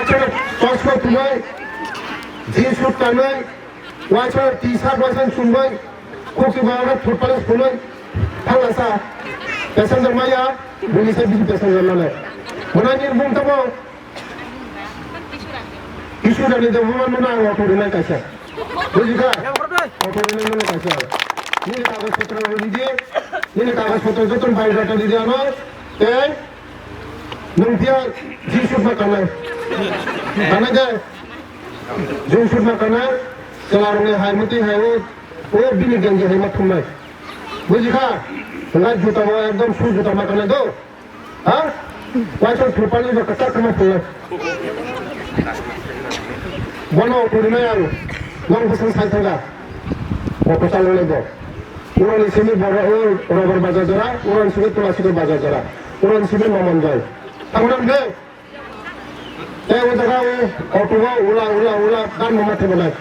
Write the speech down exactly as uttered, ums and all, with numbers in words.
Chosma thumai, jeans suit kanai, waisa T-shirt waisa chumbai, khoki bagra football phunai, thangasa, passenger maya, bini se bini passenger nale. Mana ni bung tamo, isu dani de bung mana auto rinai kaisa. Bujikha? Auto rinai mana kaisa. Nini kagaj potro rinai di, nini kagaj potro joton biodata di ano, tei Nwng phiya jeans suit ma kanai. Kanai de. Jeans suit ma kanai. Chwla rokni hai mwtwi hai o, o bini genji hai ma thumnai. Bujikha? Nwng juta bo ekdom shoe juta ma kanai do. Ha? Waisa thupani ba kata kama thumnai. Bono phurinai ang. Nwng bwswng sai thangkha. Bo kwchang wngnai bo. Urani simi borok, o, Robar Bazar jora, urani simi Tulasito Bazar jora, urani simi Mamandal. Tabuk nang de? Tei o jaga o auto o ula, ula, ula, dan mama thebo nai.